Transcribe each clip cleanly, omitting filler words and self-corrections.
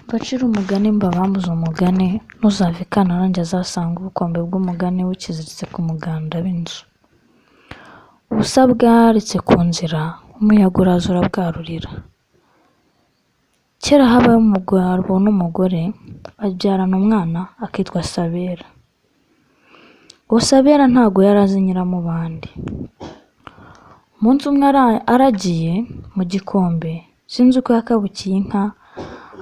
Mbacire umugani mbabambuze umugani, ntuzave i Kantarange azasanga ubukombe bw'umugani bukiziritse ku muganda w'inzu. Ubusa bwaritse ku nzira, umuyaga uraza urabwarurira. Kera habayeho umugabo n'umugore, babyarana umwana akitwa Sabera. Uwo Sabera ntago yari azi nyiramubande. Umunsi umwe aragiye mu gikombe, sinzi uko yakabukiye inka,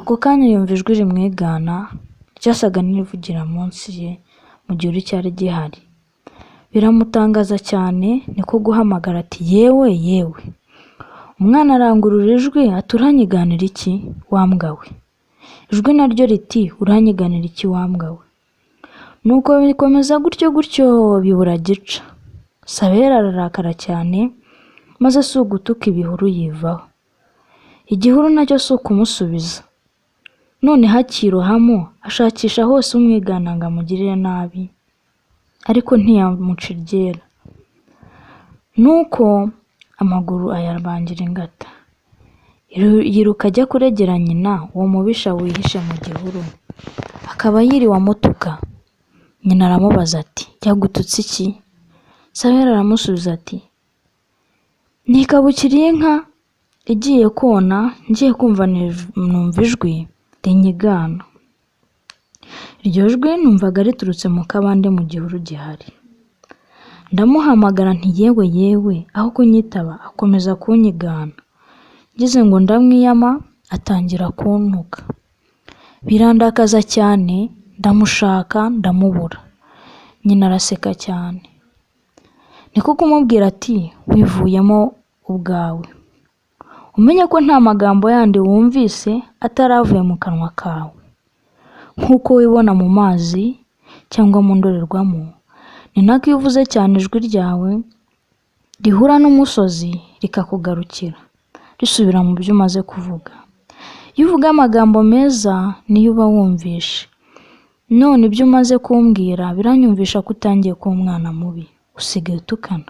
ako kanya yumva ijwi rimwigana, ryasaga n'irivugira munsi ye mu gihuru cyari gihari. Biramutangaza cyane, niko guhamagara ati yewe yewe. Umwana arangurura ijwi ati uranyiganira iki wa mbwa we? Ijwi naryo riti uranyiganira iki wa mbwa we? Nuko bikomeza gutyo gutyo bibura gica. Sabera ararakara cyane, maze si ugutuka ibihuru yivaho. Igihuru nacyo si ukumusubiza. Noneho akirohamo ashakisha hose umwigana ngo amugirire nabi, ariko ntiyamuca iryera. Nuko amaguru ayabangira ingata. Yiruka ajya kuregera nyina uwo mubisha wihishe mu gihuru, akaba yiriwe amutuka. Nyina aramubaza ati yagututse iki? Sabera aramusubiza ati nikabukiriye inka igiye kona, ngiye kumva numva ijwi rinyigana. Iryo jwi numvaga riturutse mu kabande mu gihuru gihari. Ndamuhamagara nti yewe yewe, aho kunyitaba akomeza kunyigana. Ngize ngo ndamwiyama atangira kuntuka. Birandakaza cyane, ndamushaka ndamubura. Nyina araseka cyane. Niko kumubwira ati wivuyemo ubwawe. Umenye ko nta magambo yandi wumvise atari avuye mu kanwa kawe. Nk'uko wibona mu mazi cyangwa mu ndorerwamo, ni nako iyo uvuze cyane ijwi ryawe rihura n'umusozi rikakugarukira, risubira mu byo umaze kuvuga. Iyo uvuga amagambo meza niyo uba wumvishe. None ibyo umaze kumbwira biranyumvisha ko utangiye kuba umwana mubi, usigaye utukana.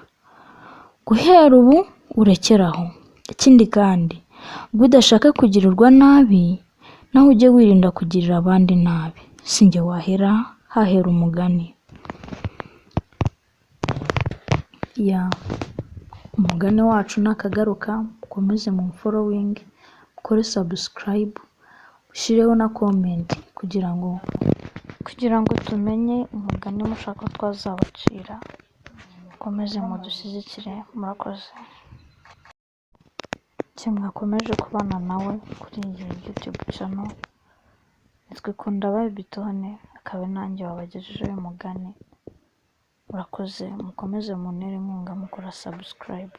Guhera ubu urekere aho. Ikindi kandi ubwo udashaka kugirirwa nabi, nawe ujye wirinda kugirira abandi nabi. Si njye wahera, hahera umugani. Ya umugani wacu nakagaruka, mukomeze mumfollowinge, mukore subscribe, ushyireho na comment kugira ngo tumenye umugani mushaka twazabacira. Mukomeze mudushyigikire, murakoze. Mwakomeje kubana nawe kuri iyi YouTube channel, nitwa Ikundabayo Bitone, akaba nanjye wabagejejeho uyu mugani. Murakoze, mukomeze muntere inkunga mukora subscribe.